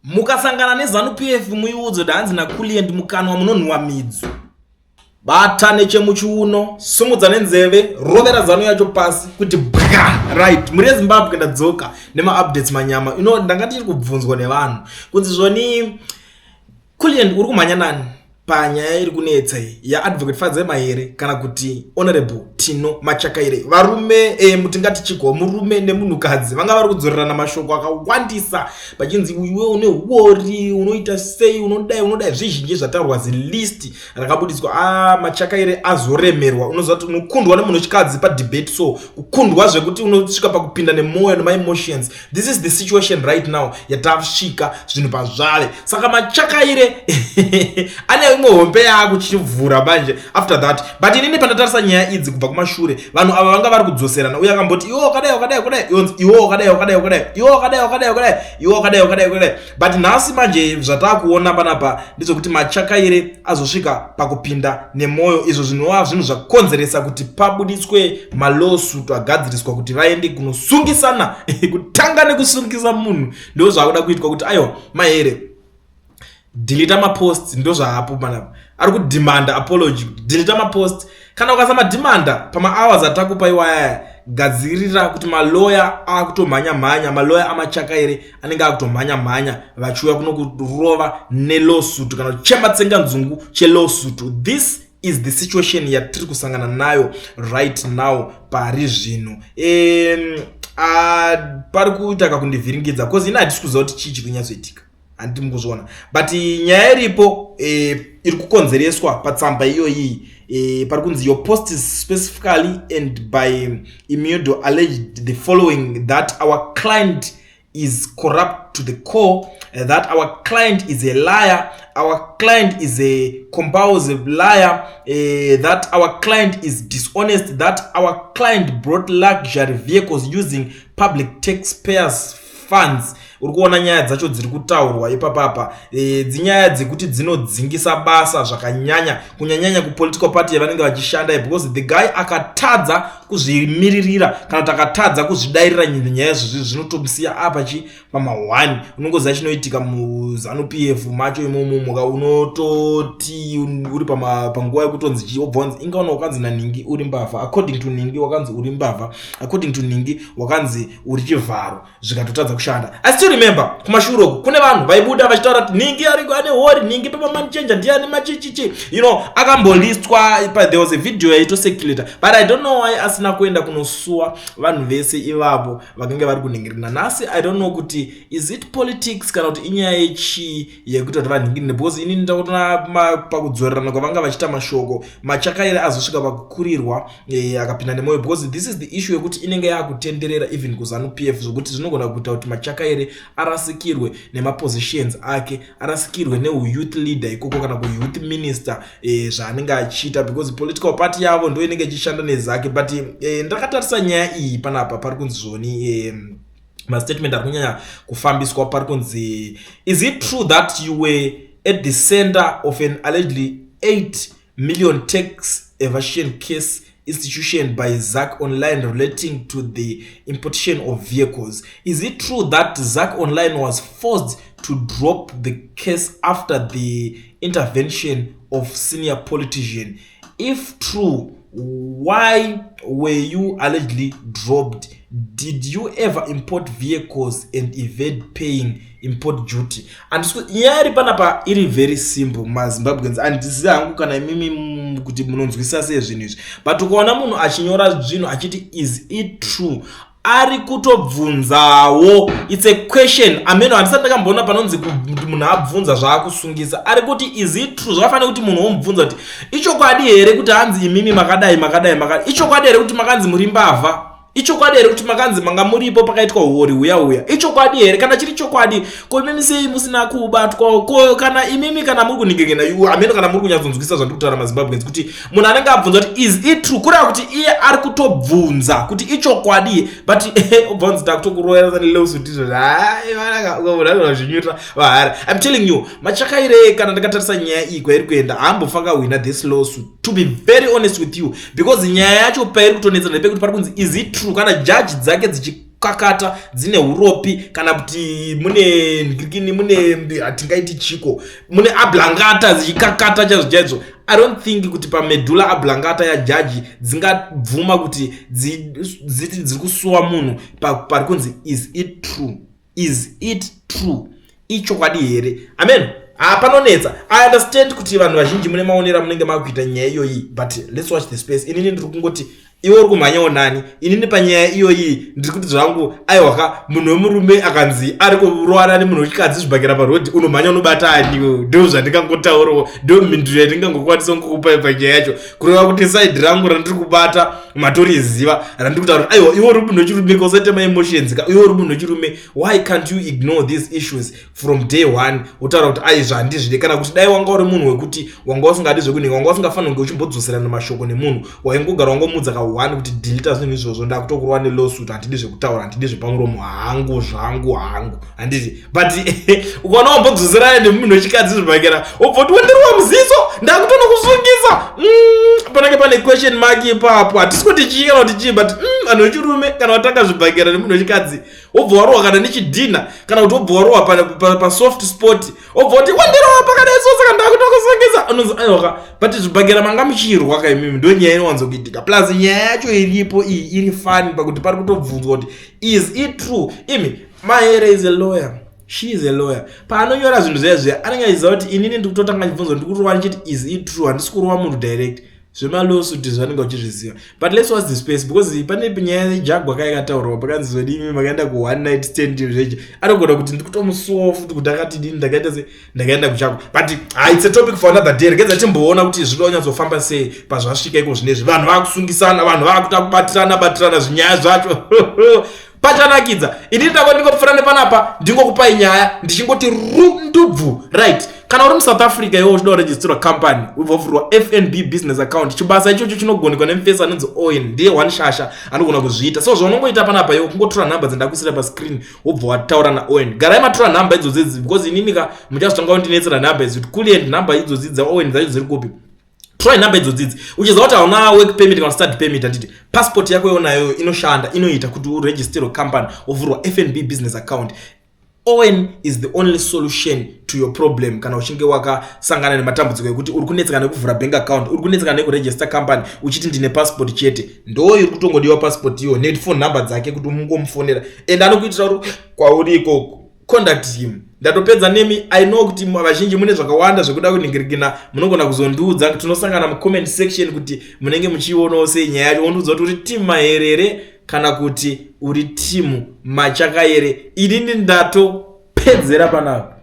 Mukasangana neZanu PF muiudze kuti hanzi naKulliant mukanwa munonhuwa midzu. Bata nechemuchiuno, sumudza nenzeve, rovera Zanu yacho pasi kuti bwa. Right, muri yeZimbabwe ndadzoka nemaupdates manyama. You know, ndanga ndichiri kubvunzwa nevanhu kunzi zvoni Kulliant uri kumhanya nani panyaya iri kunetsa iyi yaAdvocate Fadzai Mahere kana kuti Honorable Tino Machakaire. Varume tingati chiko murume nemunhukadzi vanga vari kudzorerana mashoko akawandisa pachinzi iwe une huori, unoita sei, unodai unodai, zvizhinji zvataurwa, zilist rakabudiswa. Machakaire azoremerwa. Unoziva kuti unokundwa nemunhu wechikadzi padebate, so kukundwa zvekuti unosvika pakupinda nemwoyo nemaemotions. This is the situation right now yatasvika zvinhu pazvave. Saka Machakaire ane imwe hombe yaakuchivhura manje after that. But inini pandatarisa nyaya idzi kubva kumashure, vanhu ava vanga vari kudzoserana. Uye akamboti iwe wakadai wakadai wakadai, ionzi iwe wakadai wakadai wakadai, iwe wakadai wakadai wakadai, iwe wakadai wakadai wakadai. But nhasi manje zvataakuona panapa ndezvekuti Machakaire azosvika pakupinda nemwoyo, izvo zvinova zvinhu zvakonzeresa kuti pabudiswe malawsuit agadziriswa kuti vaende kunosungisana. Kutanga nekusungisa munhu ndo zvakuda kuitwa kuti aiwa, Mahere, delete mapost. Ndo zvaapo panapa, ari kudemanda apology, delete mapost. Kana ukasamademanda pamahours atakupa iwayaya, gadzirira kuti maloya akutomhanya mhanya. Maloya aMachakaire anenge akutomhanya mhanya vachiuya kunokurova nelawsuit kana kuchema tsenganzungu chelawsuit. This is the situation yatiri kusangana nayo right now pari zvino. Pari kuita kakundivhiringidza because ini hatisi kuziva kuti chii chiri kunyatsoitika, handiti mukuzviona? But nyaya iripo iri kukonzereswa patsamba iyoyi, pari kunzi your post is specifically and by immutable alleged the following: that our client is corrupt to the core, that our client is a liar, our client is a compulsive liar, that our client is dishonest, that our client brought luxury vehicles using public taxpayers' funds. Uri kuona nyaya dzacho dziri kutaurwa ipapapa, dzinyaya dzekuti dzinodzingisa basa zvakanyanya, kunyanyanya kupolitical party yavanenge vachishanda, because the guy akatadza kuzvimiririra kana kuti akatadza kuzvidairira nyaya izvozvi, zvinotomusiya apa chi pama1. Unongoziva chinoitika muZanu PF macho imomo. Muka unototi uri panguva yekutonzi chi, wobva wanzi ingaona wakanzi naningi uri mbavha, according to ningi wakanzi uri mbavha, according to ningi wakanzi uri chivharo, zvikatotadza kushanda. I still remember kumashure uku kune vanhu vaibuda vachitaura kuti ningi ariko ane hori, ningi papamoney changer ndiani, machichichi, akambolistwa. There was a video yaitocirculata, but I don't know why asina kuenda kunosuwa vanhu vese ivavo vakange vari kunhingirina. Nhasi I don't know kuti is it politics kana kuti inyaya yechii yekuita kuti vanhingirine, because inini ndakutoona pakudzorerana kwavanga vachiita mashoko, Machakaire azosvika pakukurirwa, akapinda nemwoyo, because this is the issue yekuti inenge yakutenderera even kuZanu PF, zvokuti zvinogona kuita kuti Machakaire arasikirwe nemapositions ake, arasikirwe neuyouth leader ikoko kana kuyouth minister, zvaanenge achiita, because political party yavo ndo inenge ichishanda nezake. But ndakatarisa nyaya iyi panapa, pari kunzi zvoni mastatement ari kunyanya kufambiswa, pari kunzi, is it true that you were at the center of an allegedly 8 million tax evasion case institution by Zac Online relating to the importation of vehicles? Is it true that Zac Online was forced to drop the case after the intervention of senior politician? If true, why were you allegedly dropped? Did you ever import vehicles and evade paying import duty? Nyaya iri panapa iri very simple, maZimbabweans. Handizivi hangu kana imimi kuti munonzwisisa sei zvinhu izvi, but ukaona munhu achinyora zvinhu achiti "Is it true?", ari kutobvunzawo. It's a question. Ameno, handisati ndakamboona panonzi kuti munhu abvunza zvaakusungisa. Ari kuti "Is it true?", zvakafanira kuti munhu womubvunza kuti ichokwadi here kuti hanzi imimi makadai makadai makadai? Ichokwadi here kuti makanzi muri mbavha? Ichokwadi here kuti makanzi manga muripo pakaitwa uori huya huya? Ichokwadi here? Kana chiri chokwadi, ko imimi sei musina kubatwa? Ko kana imimi kana muri kuningirina, ameno kana muri kunyatsonzwisisa zvandiri kutaura, maZimbabweans, kuti munhu anenge abvunza kuti "Is it true?", kureva kuti iye ari kutobvunza kuti ichokwadi. But obva unzi takutokuroyera nelawsuit izvozvo, zvinyurira vahara. I'm telling you, Machakaire, kana ndakatarisa nyaya iyi kwairi kuenda, haambofa akahwina this lawsuit, to be very honest with you, because nyaya yacho pairi kutonetsa ndepekuti pari kunzi "Is it true?". Kana jaji dzake dzichi kukakata dzine uropi kana kuti mune ndikini mune hatingaiti chiko mune ablangata dzichikakata chaizvo chaizvo. I don't think kuti pamedulla oblongata yajaji dzingabvuma kuti dziti dziri kusuwa munhu pari kunzi is it true, is it true, ichokwadi here? Amen. Hapanonetsa. I understand kuti vanhu vazhinji mune maonero amunenge makuita nyaya iyoyi, but let's watch the space. Inini ndiri kungoti iwe uri kumhanyawo nani. Inini panyaya iyoyi ndiri kuti zvangu, aiwaka, munhu wemurume akanzi ari kurwara nemunhu wechikadzi zvibhakera parodhi, unomhanya unobata aniwo? Ndo zvandingangotaurawo, ndo mhinduro yandingangokwanisa kungokupai panyaya yacho. Kureva kuti side rangu randiri kubata matoriziva, randiri kutaura kuti aiwa, iwe uri munhu wechirume ka, usaite maemotions ka. Iwe uri munhu wechirume, why can't you ignore these issues from day one, wotaura kuti aizvo handizvide? Kana kuti dai wanga uri munhu wekuti wanga usingadi zvekunhinga, wanga usingafaniri kunge uchimbodzoserana mashoko nemunhu, waingogara wangomudza ka1 kuti delete zvinhu izvozvo, ndakutokurwa nelawsuit, handidi zvekutaura, handidi zvepamuromo, hangu zvangu hangu handiti. But ukaona wambodzoserana nemunhu wechikadzi zvibhakera, wobva kuti wandirwa muziso, ndakutonokusungisa, panenge pane question mark ipapo. Hatisi kuti chii kana kuti chii, but vanhu vechirume kana watanga zvibhakera nemunhu wechikadzi, wobva warohwa kana nechidhina, kana kuti wobva warohwa pasoft spot, wobva kuti wandirohwa pakadai so, saka ndakutokusungisa, unonzi aiwaka. But zvibhakera manga muchirwa kaimimi, ndo nyaya inowanzokuitika. Plus nyaya yacho iripo iyi iri funny pakuti pari kutobvunzwa kuti is it true. Imi, Mahere is a lawyer, she is a lawyer. Paanonyora zvinhu zviya zviya, anenge achiziva kuti inini ndikutotanga chibvunzo, ndikurova ndichiti is it true, handisi kurova munhu direct. Zvemalawsuit zvanenge uchizviziva, but let's watch the space, because pane nyaya yejagwa ka yakataurwa, pakanzi zvodimi makaenda ku-one night stand zvechi, anogona kuti ndikutomusuwa futi kuti akati dini, ndakaita se ndakaenda kuchako. But it's a topic for another day. Regedza timboona kuti zviri kunyatsofamba sei pazvasvika iko zvinezvi. Vanhu vakusungisana, vanhu vakuta kubatirana batirana, zvinyaya zvacho pachanakidza. Inini ndako ndingopfuura nepanapa, ndingokupai nyaya ndichingoti rundubvu. Right, kana uri muSouth Africa iwe uchida kuregisterwa company, ubva wavhurwa FNB business account, chibasa ichocho chinogonekwa nemufesi anonzi Owen. Ndiye one shasha anogona kuzviita. So zvaunongoita panapa iwe kungotora nhamba dzandakuisira pascreen, wobva wataura naOwen. Garai matora nhamba idzodzidzi, because inini ka muchazotanga kundinetsera nhamba idzi kuti kulient nhamba idzodzi dzaOwen dzacho dziri kupi. Try nhamba idzodzidzi uchiziva kuti hauna work permit kana study permit, handiti passport yako yonayo inoshanda, inoita kuti uregisterwe company, wovhurwa FNB business account. Owen is the only solution to your problem. Kana uchinge wakasangana nematambudziko ekuti uri kunetseka nekuvhura bank account, uri kunetseka nekuregister company, uchiti ndine passport chete, ndo iri kutongodiwa passport iyo nephone number dzake kuti mungomufonera and anokuitira uri kwauri ikoko. Contact him. Ndatopedza nemi. I know kuti vazhinji mune zvakawanda zvekuda kuningirikina, munogona kuzondiudza. Tinosangana mucomment section kuti munenge muchionawo sei nyaya yacho. Wondiudza kuti uri team Maherere kana kuti uri team Machakaire. Inini ndatopedzera panapa.